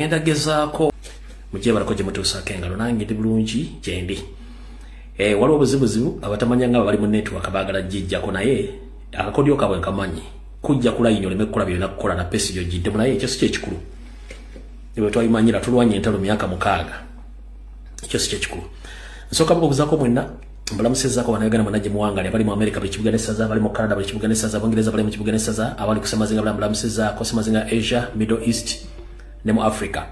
Ngenda gezaako mugyebalako gye mutuusaako engalo, nange ndi bulungi gyendi. Waliwo obuzibuzibu abatamanya nga bali mu network baagala gijjako, naye akakodyo kaabwe nkamanyi, kujja ku layini oleme kukola byonna kukola na pesi gy'ogiddemu, naye ekyo si kyekikulu. Ebyo twabimanyira, tulwanye entalo myaka 6, ekyo si kyekikulu. Nsooka mukubuzaako mwenna, mbalamusizaako Bannayuganda mwenna gye muwangaali, abali mu Amerika buli kibuga n'essaza, abali mu Canada buli kibuga n'essaza, Bungereza bali mu kibuga n'essaza, abali ku Ssemazinga bali mbalamusizaako, Ssemazinga Asia, Middle East ne mu Africa.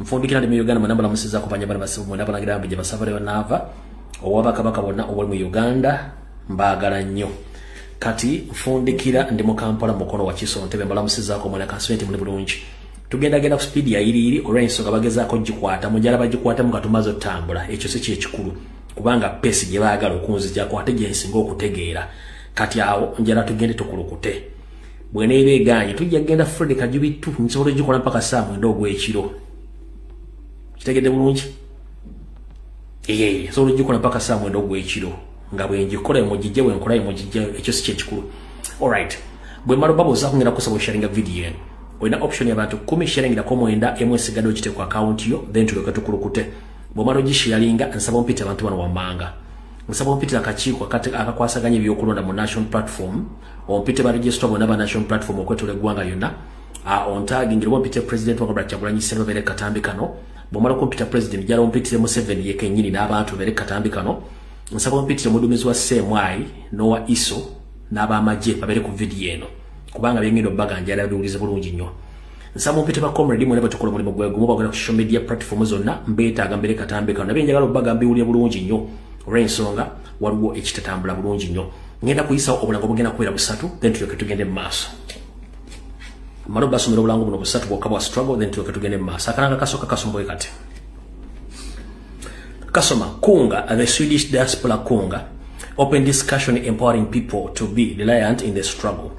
Nfundikira ndi mu Uganda mwenna mbalamusizaako, banyabala basibu mwenna balangira gye basava banaava, owabakabaka bonna obuli mu Uganda mbaagala nnyo. Kati nfundikira ndi mu Kampala, mukono wa Kiso Ntebe, mbalamusizaako mwenna, kansubire nti muli bulungi. Tugenda ku speed ya yiriiri olw'ensonga bagezaako gikwata, mujala bagikwatamu nga tumaze otambula, ekyo si kyekikulu kubanga pesi gye baagala okunzijjako ate gye nsinga okutegeera. Kati awo njala tugende tukulukute, bweneeba egaanye tujja kugenda Fred Kajubitu, nsobola ogikola mpaka saa 9 ogw'ekiro. Kitegedde bulungi? Nsobola ogikola mpaka saa 9 ogw'ekiro nga bwe ngikola mugijje, bwe nkola mugijje, ekyo si kyekikulu. Alright, bwe mmala obabuuzaako ngenda kusaba osharinga video eno. Olina option y'abantu 10, sharingirako 9, emu esigadde ogite ku account yo, then tulyoke tukulukute. Bw'omala ogisharinga, nsaba ompite abantu bano wammanga. Nsaba ompite akakiiko akakwasaganya ebyokulonda mu National Platform, ompite ba registrar bonna ba National Platform okwetola eggwanga lyonna, ontagingira oba ompite President wa Robert Kyagulanyi Ssentamu babeere katambi kano. Bw'omala okumpita President, jjala ompitire Museveni ye kennyini n'abantu babeere katambi kano. Nsaba ompitire omuduumizi wa CMI n'owa ISO n'abamagye babeere ku vidiyo eno, kubanga byengenda obbaga njala biwulize bulungi nnyo. Nsaba ompite ba comrade mwena batukola omulimu gwe gumu bagenda ku social media platform zonna, mbeetaaga mbeere katambi kano, nabye njagala obbaga mbiwulire bulungi nnyo olw'ensonga waliwo ekitatambula bulungi nnyo. Ngenda kuyisawo obulango bugenda kubeera busatu, then tulyoke tugende mu maaso. Mmale obbasomera obulango buno busatu bwokka bwa struggle, then tulyoke tugende mu maaso. Akalanga kasooka kasoma bwe kati. Kasoma Kunga, the Swedish diaspora Kunga, open discussion empowering people to be reliant in the struggle.